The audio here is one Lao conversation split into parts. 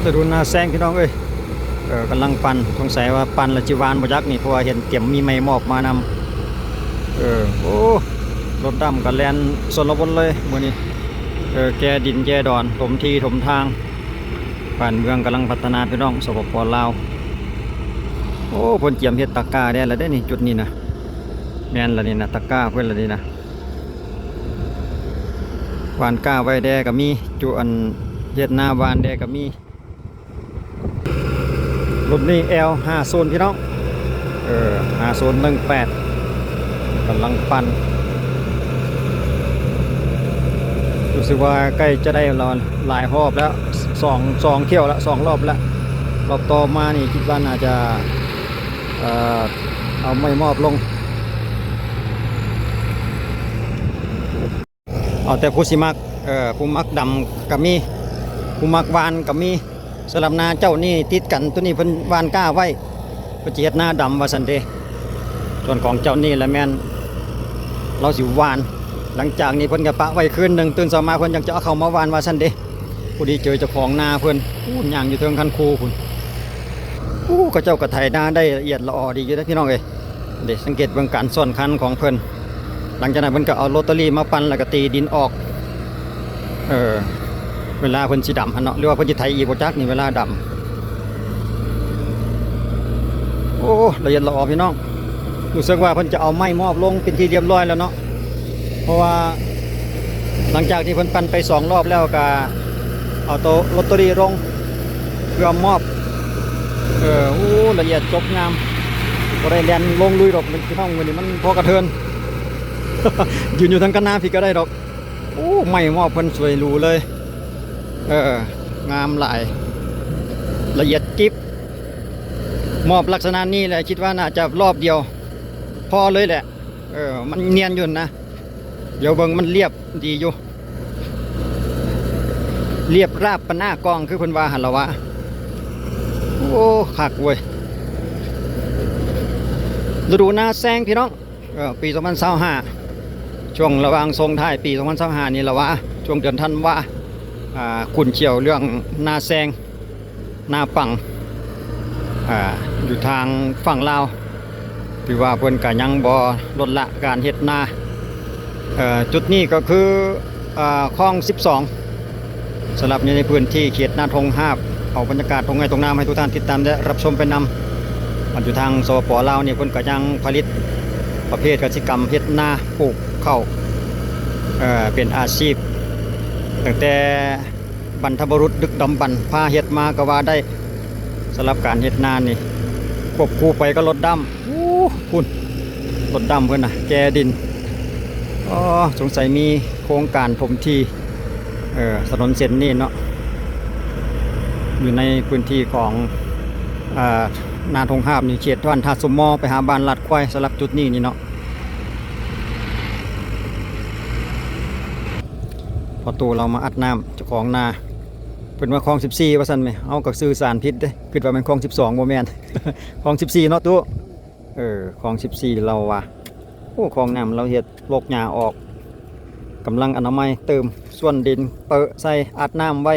ສະດຸນນາແຊງພີ່ນ້ອງເອີຍ. ເອີ ກຳລັງປັ່ນ ສົງໄສວ່າປັ່ນແລ້ວຊິຫວານບໍ່ຈັກນີ້ ເພາະວ່າເຫັນຕຽມມີໄມ້ມອບມານຳ. ເອີ ໂອ້ ລົດດຳກໍແລ່ນຊົນລະບົດເລີຍມື້ນີ້. ເອີ ແກ່ດິນແກ່ດອນ ຖົມທີ່ຖົມທາງ. ບ້ານເມືອງກຳລັງພັດທະນາພີ່ນ້ອງ ສປປ ລາວ. ໂອ້ ເພິ່ນກຽມເຮັດຕະກາແດ່ລະເດ້ນີ້ ຈຸດນີ້ນະ. ແມ່ນລະນີ້ນະ ຕະກາເພິ່ນລະນີ້ນະ. ຫວ່ານກ້າໄວ້ແດ່ກໍມີ ຈຸອັນເຮັດນາຫວ່ານແດ່ກໍມີ. ລົດນີ້ ແອລຫ້າສູນ ພີ່ນ້ອງ ເອີ ຫ້າສູນໜຶ່ງແປດ ກຳລັງປັ່ນ. ຮູ້ສຶກວ່າໃກ້ຈະໄດ້ຫຼາຍຮອບແລ້ວ ສອງ ສອງຖ້ຽວແລ້ວ ສອງຮອບແລ້ວ. ຮອບຕໍ່ມານີ້ຄິດວ່າໜ້າຈະ ເອີ ເອົາໄມ້ມອບລົງ. ເອົາແຕ່ຜູ້ຊິມັກ ເອີ ຜູ້ມັກດຳກໍມີ ຜູ້ມັກຫວ່ານກໍມີ. ສຳລັບນາເຈົ້ານີ້ຕິດກັນ ໂຕນີ້ເພິ່ນຫວ່ານກ້າໄວ້ ເພິ່ນຊິເຮັດນາດຳວ່າຊັ້ນເດ. ສ່ວນຂອງເຈົ້ານີ້ລະແມ່ນລາວຊິຫວ່ານ ຫຼັງຈາກນີ້ເພິ່ນກໍປະໄວ້ຄືນໜຶ່ງ ຕື່ນເຊົ້າມາເພິ່ນຈັ່ງຈະເອົາເຂົ້າມາຫວ່ານວ່າຊັ້ນເດ. ພໍດີເຈີເຈົ້າຂອງນາເພິ່ນ ໂອ້ ຍ່າງຢູ່ເທິງຄັນຄູພຸ້ນ. ໂອ້ ເຂົາເຈົ້າກໍໄຖນາໄດ້ລະອຽດລະອໍດີຢູ່ເດ້ພີ່ນ້ອງເອີຍ. ເດ້ ສັງເກດເບິ່ງການສ້ອນຄັນຂອງເພິ່ນ. ຫຼັງຈາກນັ້ນເພິ່ນກໍເອົາໂຣເຕີຣີມາປັ່ນ ແລ້ວກໍຕີດິນອອກ. ເອີ ເວລາເພິ່ນຊິດຳຫັ້ນເນາະ ຫຼືວ່າເພິ່ນຊິໄຖອີກບໍ່ຈັກນີ້ ເວລາດຳ. ໂອ້ ລະອຽດລະອໍພີ່ນ້ອງ. ຮູ້ສຶກວ່າເພິ່ນຈະເອົາໄມ້ມອບລົງເປັນທີ່ລຽບຮ້ອຍແລ້ວເນາະ. ເພາະວ່າຫຼັງຈາກທີ່ເພິ່ນປັ່ນໄປສອງຮອບແລ້ວ ກະເອົາໂຕໂຣເຕີຣີລົງເພື່ອມອບ. ເອີ ໂອ້ ລະອຽດຈົບງາມ. ບໍ່ໄດ້ແລ່ນລົງລຸຍດອກພີ່ນ້ອງ ມື້ນີ້ມັນພໍກະເທີນ. ຢືນຢູ່ທາງກາງໜ້າພີ້ກໍໄດ້ດອກ. ໂອ້ ໄມ້ມອບເພິ່ນສວຍຫຼູເລີຍ. ເອີ ງາມຫຼາຍ ລະອຽດຈິບ. ມອບລັກສະນະນີ້ແຫຼະ ຄິດວ່າໜ້າຈະຮອບດຽວພໍເລີຍແຫຼະ. ເອີ ມັນນຽນຢູ່ນະ. ດຽວເບິ່ງ ມັນລຽບດີຢູ່ ລຽບລາບປານໜ້າກ້ອງ ຄືເພິ່ນວ່າຫັ້ນລະວະ. ໂອ້ ຄັກເວີຍ ລະດູນາແຊງພີ່ນ້ອງ. ເອີ ປີສອງພັນຊາວຫ້າ ຊ່ວງລະຫວ່າງສົ່ງທ້າຍປີສອງພັນຊາວຫ້ານີ້ລະວະ ຊ່ວງເດືອນທັນວາ. ອ່າ ຂຸ້ນຂ້ຽວເລື່ອງນາແຊງ ນາປັງ ອ່າ ຢູ່ທາງຝັ່ງລາວ ຖືວ່າເພິ່ນກະຍັງບໍ່ລົດລະການເຮັດນາ. ເອີ ຈຸດນີ້ກໍຄື ເອີ ຄອງສິບສອງ ສຳລັບຢູ່ໃນພື້ນທີ່ເຂດນາທົ່ງຮາບ. ເອົາບັນຍາກາດທົ່ງໄຮ່ທົ່ງນາມາໃຫ້ທຸກທ່ານຕິດຕາມ ແລະ ຮັບຊົມໄປນຳ. ມັນຢູ່ທາງ ສປປ ລາວນີ້ ເພິ່ນກໍຍັງຜະລິດປະເພດກະສິກຳ ເຮັດນາ ປູກເຂົ້າ ເອີ ເປັນອາຊີບ ຕັ້ງແຕ່ ບັນພະບຸລຸດດຶກດຳບັນພາເຮັດມາກໍວ່າໄດ້. ສຳລັບການເຮັດນານີ້ ຄວບຄູ່ໄປກັບລົດດຳ. ໂອ້ ພຸ້ນ ລົດດຳເພິ່ນນະ ແກ່ດິນ. ອໍ ສົງໄສມີໂຄງການຖົມທີ່ ເອີ ຖະໜົນເສັ້ນນີ້ເນາະ ຢູ່ໃນພື້ນທີ່ຂອງ ເອີ ນາທົ່ງຮາບນີ້ ເຂດບ້ານທ່າສົມມໍ ໄປຫາບ້ານລາດຄວາຍ. ສຳລັບຈຸດນີ້ນີ້ເນາະ ພໍ່ຕູ້ລາວມາອັດນ້ຳ ເຈົ້າຂອງນາ. ເພິ່ນວ່າຄອງສິບສີ່ວ່າຊັ້ນແມະ. ເຮົາກໍສື່ສານຜິດເດ້ ຄິດວ່າແມ່ນຄອງສິບສອງ ບໍ່ແມ່ນ ຄອງສິບສີ່ເນາະຕູ້. ເອີ ຄອງສິບສີ່ລາວວ່າ. ໂອ້ ຄອງນ້ຳລາວເຮັດ ໂລກຫຍ້າອອກ ກຳລັງອະນາໄມ ຕື່ມສ່ວນດິນ ເປິະໃສ່ ອັດນ້ຳໄວ້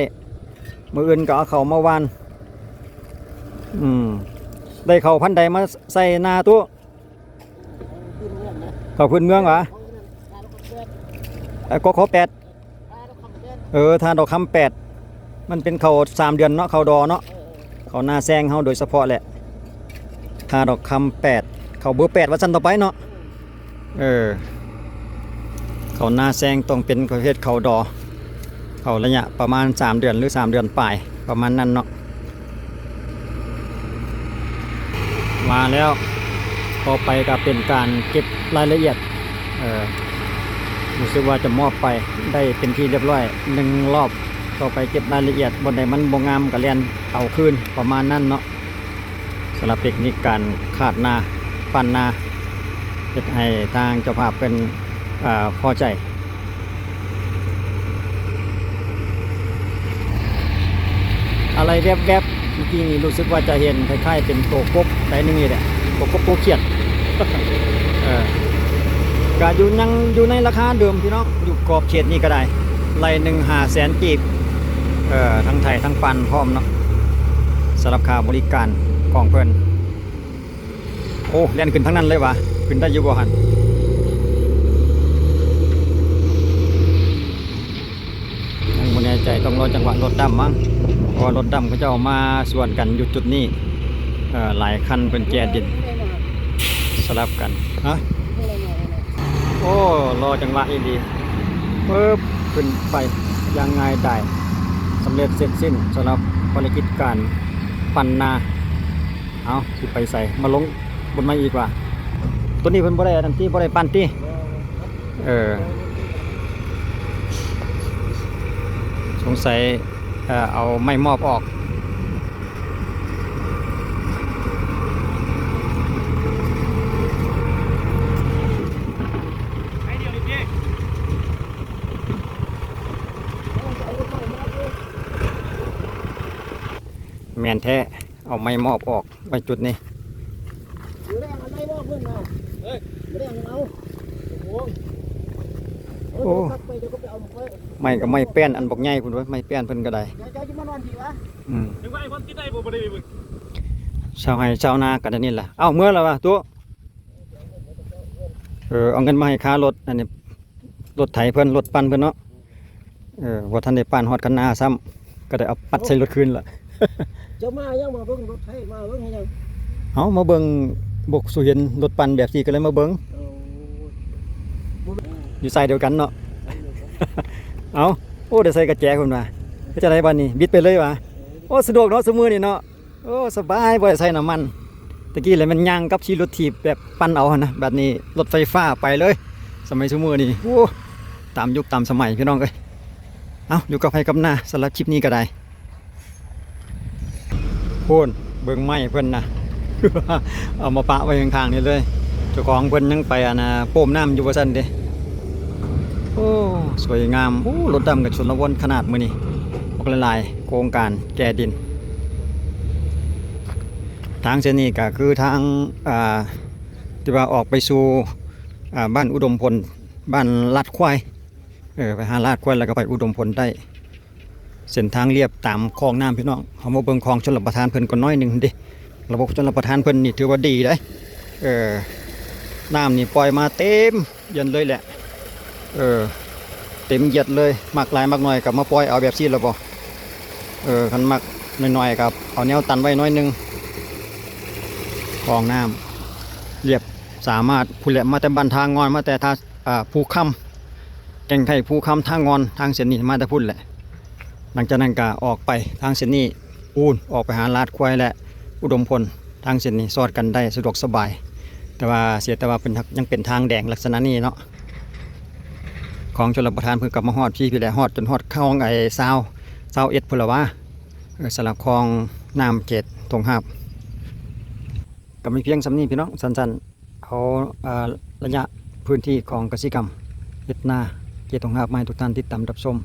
ມື້ອື່ນກໍເອົາເຂົ້າມາຫວ່ານ. ອືມ ໄດ້ເຂົ້າພັນໃດມາໃສ່ນາຕູ້? ເຂົ້າພື້ນເມືອງຫວາ? ເອີ ກໍຂໍແປດ ເອີ ທ່າດອກຄຳແປດ ມັນເປັນເຂົ້າສາມເດືອນເນາະ ເຂົ້າດໍເນາະ ເຂົ້ານາແຊງເຮົາໂດຍສະເພາະແຫຼະ ທ່າດອກຄຳແປດ ເຂົ້າເບີແປດວ່າຊັ້ນຕໍ່ໄປເນາະ. ເອີ ເຂົ້ານາແຊງຕ້ອງເປັນປະເພດເຂົ້າດໍ ເຂົ້າໄລຍະປະມານສາມເດືອນ ຫຼື ສາມເດືອນປາຍ ປະມານນັ້ນເນາະ. ມາແລ້ວ ຕໍ່ໄປກໍເປັນການເກັບລາຍລະອຽດ ເອີ ຮູ້ສຶກວ່າຈະມອບໄປໄດ້ເປັນທີ່ລຽບຮ້ອຍໜຶ່ງລອບ. ຕໍ່ໄປເກັບລາຍລະອຽດ ບ່ອນໃດມັນບໍ່ງາມກໍແລ່ນເອົາຄືນ ປະມານນັ້ນເນາະ. ສຳລັບເຕັກນິກການຄາດນາ ປັ້ນນາ ເຮັດໃຫ້ທາງເຈົ້າພາບເພິ່ນ ເອີ ພໍໃຈ. ອາໄລແວບໆ ເມື່ອກີ້ນີ້ຮູ້ສຶກວ່າຈະເຫັນຄ້າຍໆເປັນໂຕກົບໃດໜຶ່ງນີ້ແຫຼະ ໂຕກົບໂຕຂຽດ. ເອີ ກະຢູ່ ຍັງຢູ່ໃນລາຄາເດີມພີ່ນ້ອງ ຢູ່ຂອບເຂດນີ້ກໍໄດ້ ໄລ່ໜຶ່ງຫ້າແສນກີບ. ເອີ ທັງໄຖທັງປັ່ນພ້ອມເນາະ. ສຳລັບຄ່າບໍລິການຂອງເພິ່ນ. ໂອ້ ແລ່ນຂຶ້ນທາງນັ້ນເລີຍຫວາ? ຂຶ້ນໄດ້ຢູ່ບໍ່ຫັ້ນ? ຍັງບໍ່ແນ່ໃຈ, ຕ້ອງລໍຈັງຫວະລົດດຳມັ້ງ ເພາະວ່າລົດດຳເຂົາເຈົ້າມາສວນກັນຢູ່ຈຸດນີ້. ເອີ ຫຼາຍຄັນເພິ່ນແຈດິນສະຫຼັບກັນ. ຮະ? ໂອ້ ລໍຈັງຫວະອີ່ຫຼີ. ປຶບ ຂຶ້ນໄປຢ່າງງ່າຍດາຍ. ສຳເລັດເສັດສິ້ນສຳລັບພາລະກິດການປັ້ນນາ. ເອົາ ຊິໄປໃສ? ມາລົງບົນໄມ້ອີກວ່າ. ໂຕນີ້ເພິ່ນບໍ່ໄດ້ອັນນັ້ນຕິ ບໍ່ໄດ້ປັ້ນຕິ? ເອີ ສົງໄສ ເອີ ເອົາໄມ້ມອບອອກ. ແມ່ນແທ້ ເອົາໄມ້ມອບອອກໄວ້ຈຸດນີ້. ມື້ແລງເອົາໄມ້ມອບເພິ່ນນະ ເອີ ມື້ແລງເອົາ. ໂອ້ ໂອ້ ໄປ ດຽວກໍໄປເອົາມາໄວ້. ໄມ້ກໍໄມ້ແປ້ນອັນບັກໃຫຍ່ພຸ້ນເວີ້ຍ, ໄມ້ແປ້ນເພິ່ນກໍໄດ້. ເຈົ້າ ເຈົ້າຊິມານອນພີ້ຫວາ? ອືມ ເຮັດໄວ້ຄົນກິນໄດ້ບໍ່? ບໍ່ໄດ້ເບິ່ງ. ຊາວໄຮ່ຊາວນາກໍໄດ້ນີ້ລະ. ເອົາ ເມືອແລ້ວຫວາ? ໂຕ ເອີ ເອົາເງິນມາໃຫ້ຄ່າລົດ ອັນນີ້ ລົດໄຖເພິ່ນ ລົດປັ່ນເພິ່ນເນາະ. ເອີ ບໍ່ທັນໄດ້ປານຮອດຄັນນາຊ້ຳ ກໍໄດ້ເອົາປັດໃສ່ລົດຄືນລະ. ເຈົ້າມາຫຍັງ? ມາເບິ່ງລົດໄຖ ມາເບິ່ງຫຍັງ? ເອົາ ມາເບິ່ງ ບໍ່ສູ່ເຫັນລົດປັ່ນແບບຊີ້ ກໍເລີຍມາເບິ່ງ. ໂອ້ ຢູ່ສາຍດຽວກັນເນາະ. ເອົາ ໂອ້ ໄດ້ໃສ່ກະແຈພຸ້ນວ່າ. ເຮັດຈັ່ງໃດບາດນີ້? ບິດໄປເລີຍຫວາ? ໂອ້ ສະດວກເນາະ ຊຸມື້ນີ້ເນາະ. ໂອ້ ສະບາຍ ບໍ່ໄດ້ໃຊ້ນ້ຳມັນ. ແຕ່ກີ້ແຫຼະແມ່ນຍ່າງກັບຂີ່ລົດຖີບແບບປັ່ນເອົາຫັ້ນນະ, ບາດນີ້ລົດໄຟຟ້າໄປເລີຍ. ສະໄໝຊຸມື້ນີ້ ໂອ້ ຕາມຍຸກຕາມສະໄໝພີ່ນ້ອງເອີຍ. ເອົ້າ ຢູ່ກັບໄຮ່ກັບນາ ສຳລັບຄລິບນີ້ກໍໄດ້. ພຸ້ນ ເບິ່ງໄມ້ເພິ່ນນະ ເອົາມາປະໄວ້ຂ້າງໆນີ້ເລີຍ. ເຈົ້າຂອງເພິ່ນຍັງໄປ ອັນນ່າ ໂປ້ມນ້ຳຢູ່ວ່າຊັ້ນເດ. ໂອ້ ສວຍງາມ. ໂອ້ ລົດດຳກັບຊົນລະວົນຂະໜາດມື້ນີ້ ອອກຫຼາຍໆ ໂຄງການແກ່ດິນ. ທາງເສັ້ນນີ້ກໍຄືທາງ ອ່າ ທີ່ວ່າອອກໄປສູ່ ອ່າ ບ້ານອຸດົມພົນ ບ້ານລາດຄວາຍ ເອີ ໄປຫາລາດຄວາຍ ແລ້ວກໍໄປອຸດົມພົນໄດ້. ເສັ້ນທາງລຽບຕາມຄອງນ້ຳພີ່ນ້ອງ. ເຮົາມາເບິ່ງຂອງຊົນລະປະທານເພິ່ນກ່ອນໜ້ອຍໜຶ່ງເດ້. ລະບົບຊົນລະປະທານເພິ່ນນີ້ຖືວ່າດີເດ້. ເອີ ນ້ຳນີ້ປ່ອຍມາເຕັມ ຢ້ຽນເລີຍແຫຼະ. ເອີ ເຕັມຢຽດເລີຍ. ມັກຫຼາຍມັກໜ້ອຍກໍມາປ່ອຍເອົາແບບຊີ້ລະບໍ? ເອີ ຄັນມັກໜ້ອຍໆກໍເອົາແນວຕັນໄວ້ໜ້ອຍໜຶ່ງ. ຄອງນ້ຳລຽບ ສາມາດ ພຸ້ນແຫຼະ ມາແຕ່ບ້ານທ່າງ່ອນ ມາແຕ່ທ່າ ອ່າ ພູຄຳ ແກ່ງໄທ ພູຄຳ ທ່າງ່ອນ ທາງເສັ້ນນີ້ມາແຕ່ພຸ້ນແຫຼະ. ຫຼັງຈາກນັ້ນກໍອອກໄປທາງເສັ້ນນີ້ ປູນ ອອກໄປຫາລາດຄວາຍ ແລະ ອຸດົມພົນ. ທາງເສັ້ນນີ້ສອດກັນໄດ້ສະດວກສະບາຍ ແຕ່ວ່າ ເສຍແຕ່ວ່າເປັນ ຍັງເປັນທາງແດງລັກສະນະນີ້ເນາະ. ຂອງຊົນລະປະທານເພິ່ນກໍມາຮອດພີ້ພີ້ແຫຼະ ຮອດຈົນຮອດຄອງໄອ້ຊາວ ຊາວເອັດພຸ້ນລະຫວາ. ເອີ ສຳລັບຄອງນ້ຳເຂດທົ່ງຫາບ ກໍມີພຽງສ່ຳນີ້ພີ່ນ້ອງ ສັ້ນໆ ເອົາ ເອີ ໄລຍະພື້ນທີ່ຂອງກະສິກຳເຮັດນາເຂດທົ່ງຫາບມາໃຫ້ທຸກທ່ານຕິດຕາມຮັບຊົມ.